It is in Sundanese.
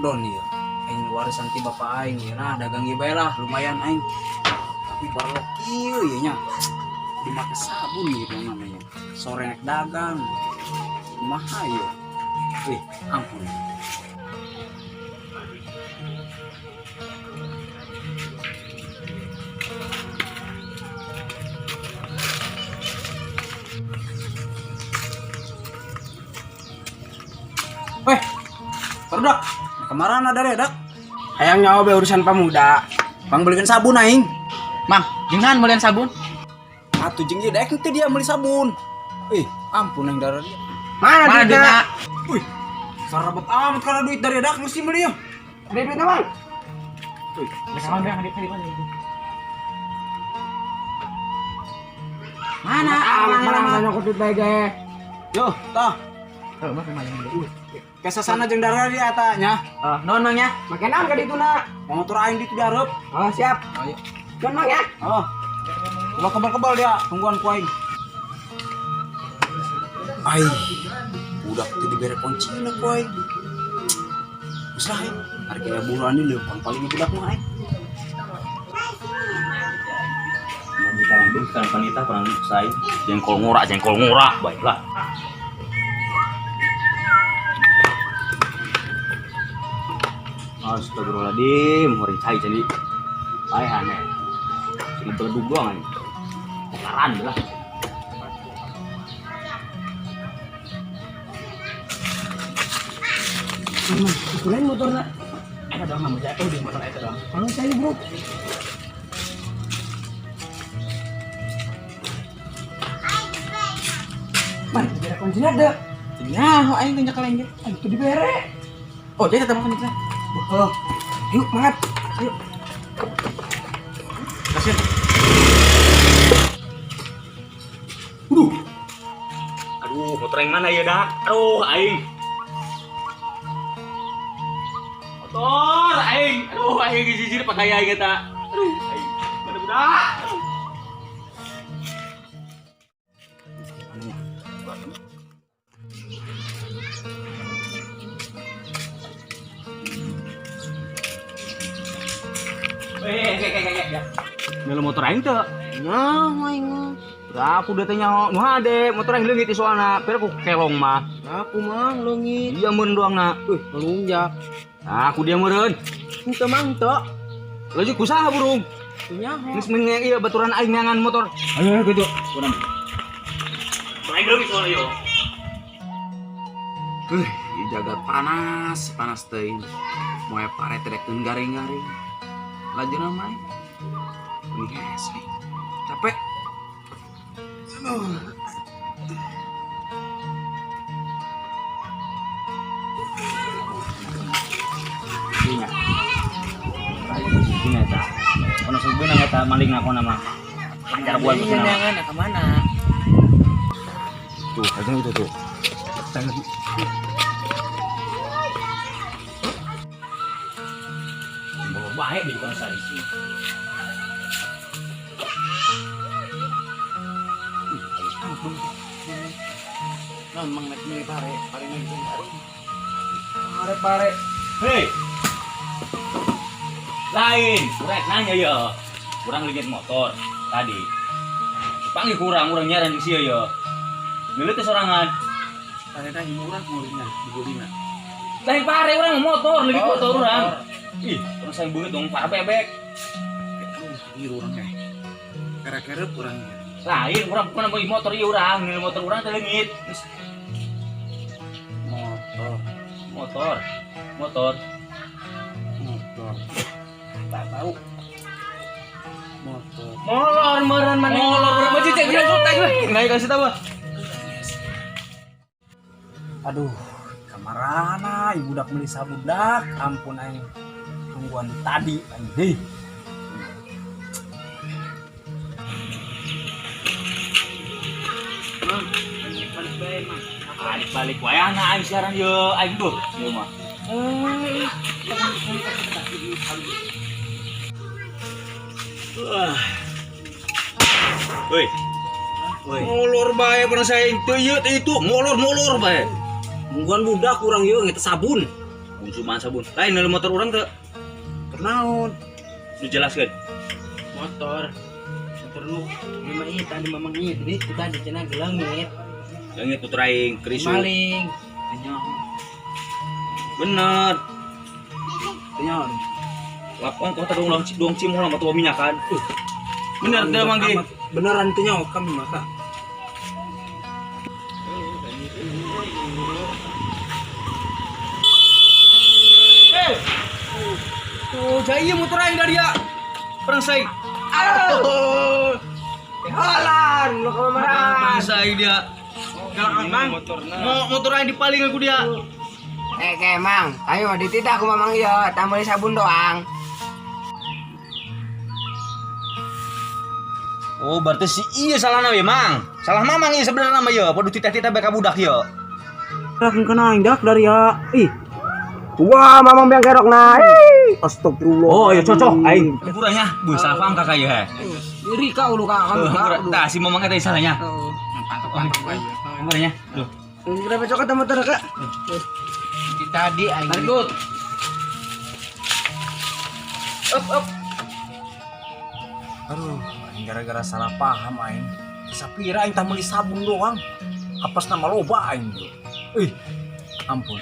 Lockdown ieu. Aing warisan ti bapak aing ieu, nah dagang ieu bae lah, lumayan aing. Tapi barlok ieu ieu nya. Dimake sabun gitu namanya. Sore nek dagang. Kumaha ieu? Wih, ampun. Weh, barudak. Kemarin ada redak. Hayang nyawa be urusan pemuda. Bang belikan sabun aing. Mang, jangan belian sabun. Atuh jeung ieu daek teu dia meuli sabun. Ih, ampun yang darah dia. Mana, Mana duitnya? duitnya? Wih, sarabet amat karena duit dari dak mesti beli ya. Ada duitnya, Bang? Wih, Mana? Ah, mana mana nyokot duit bae ge. Yo, tah. Oh, mah lumayan dulu. Kesasana jeung darah dia eta nya. Oh, non mang ya. Make naon ka dituna? Motor aing di dihareup. Oh, siap. Oh, iya. Nuhun, Mang ya. Oh. Ulah kebal-kebal dia, tungguan ku aing. Ai, budak teu dibere kuncina ku aing. Geus lah aing. Ari kaya buruan ini leumpang paling budak mah aing. Bukan panita perang saya jengkol ngora baiklah. Astagfirullahaladzim, horeng cai jadi bae aneh. Sing beledug doang ini. Tukaran lah. Itu lain motorna. Ada dong mang oh di motor itu dong. Kalau saya, Bro. Man, dibere kuncinya ada. Nyaho aing teh nyekel aing ge. Ah, itu dibere. Oh, jadi tetep kuncinya. Oh. Yuk, mangat. Yuk. Kasih. Aduh. Aduh, motor yang mana ya, Dak? Aduh, aing. Motor aing. Aduh, aing jijir pakai aing eta. Aduh, aing. Mana budak? Melu motor aing teu. Nyaho aing mah. Aku udah tanya nu hade motor aing leungit soalna, pero ku kelong mah. Aku mah leungit. Iya meureun doang na. Wih, melunjak. Nah, aku dia meureun. Henteu mang teu. Laju kusaha burung. Teu nyaho. Geus mending ieu baturan aing neangan motor. Ayo gitu. Kurang. Aing leungit soalna yo. Ieu jagat panas, panas teuing. Moe pare teh rek garing-garing. Lajuna mah aing. Ini hese. Capek. Aduh. Iya. Ini eta. Kono sebenarnya eta maling na kono mah. Pacar buat Iya, ke sana. jangan ya kemana? Tuh, aja itu tuh. Bawa baik di kono saya. Nah, mang nek meuli pare, pare mah gitu pare. Pare, pare. Hei. Lain, kurang nanya ya. Kurang lihat motor tadi. Panggil kurang, kurang nyaran di sia ya. Ngeuleuh teh sorangan. Pare teh murah mulina, dibulina. Lain pare urang motor, lagi Oh, motor urang. motor. Ih, terus saya beungeut dong pare bebek. Aduh, ieu urang teh. Kere-kere urang. Lain, urang bukan beli motor ieu urang, nilai motor urang teh leungit. Terus Motor, motor, motor. motor. Tak tahu. Motor. Molor meureun maneh. Molor urang mah cek cek cek. Nggak kasih tahu. Aduh, kamarana ibu dak meuli sabun dak. Ampun aing. Tungguan tadi aing. Hei. Mang, balik bae, Mang. Balik-balik wae anak aing siaran ye aing duh ieu mah. Wah. Woi. Woi. Molor bae pernah saya teu ieu teu itu, molor-molor bae. Mungguan budak kurang ieu ngeta sabun. Sabun cuma sabun. Lain nu motor urang teu. Ternaon? Nu jelaskeun. Motor. Motor lu lima iya tadi mamang iya tadi itu tadi cenah gelangit. Leungit motor aing krisu. Maling. Tanya. Bener. Tanya. Lapang kota dong dong dong cimol sama tua minyakan. Bener teu Mang Gi. Beneran tanya kami maka. Tuh, jaya motor aing dari ya. Brengsek. Aduh. Halan, lu kemana? Brengsek dia. Galak mang. Mau motor aing dipaling aku dia. Eh, kayak mang, ayo dititah aku mamang iya, tambah sabun doang. Oh, berarti si iya salah we, Mang. Salah Mamang iya sebenarnya mah ya. Podo titah-titah bae ka budak ya. Dak kena aing dak dari ya. Ih, Wah, mamang biang kerok nah. Ih. astagfirullah. Oh, iya cocok aing. Kurangnya, bu salah paham kakak ya. Iri kau lu kak, kamu kak. Tah si Mamang eta salahnya. Pantok-pantok aja. Kurangnya. Duh. Kenapa coklat motor kak? Di tadi aing. Takut. Up up. Aduh, aing gara-gara salah paham aing. Sapira aing tah meuli sabun doang. Apes nama loba aing. Ih, ampun.